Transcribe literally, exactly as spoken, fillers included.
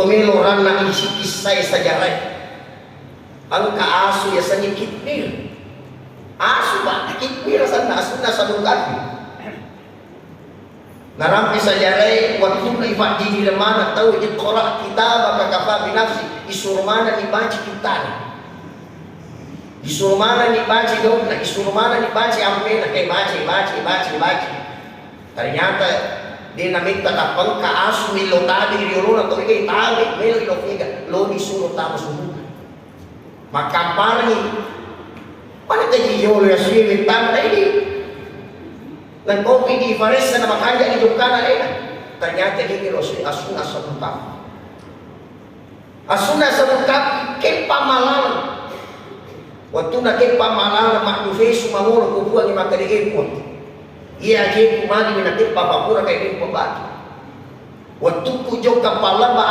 Melo ranna isi kissae sajarai. Engka asu yasengnge Kitmir. Asu, Pak, Kitmir asenna, asunna Sabul Kafi. Narampe sajarai, wettunna ifaddidilemana tau, "Iqra kitabaka kafa binafsi." Isuro manenni baca kittana. Isuro manenni baca gaukna, isuro manenni baca ampena, kae baca, baca, baca, baca. Ternyata de nametta tappa engka asu millau tabe ri olona tau, eh, tabe, melo ilo fega, lo disuro tama subuh. Makkamparengngi. Pada kaji jolo ya suye wettang tadi. Nangkopi di Faresa na makanja di jokkana lena. Ternyata ini lo suye asu asal buka. Asunna Sabul Kafi keppa malaleng. Wettunna keppa malaleng, maddufesu mangolo ko Puangnge makkeda, "E Puang, iya ajeku magi mi nakeppa papura kai keppa batu. Wettukku jokka pallabba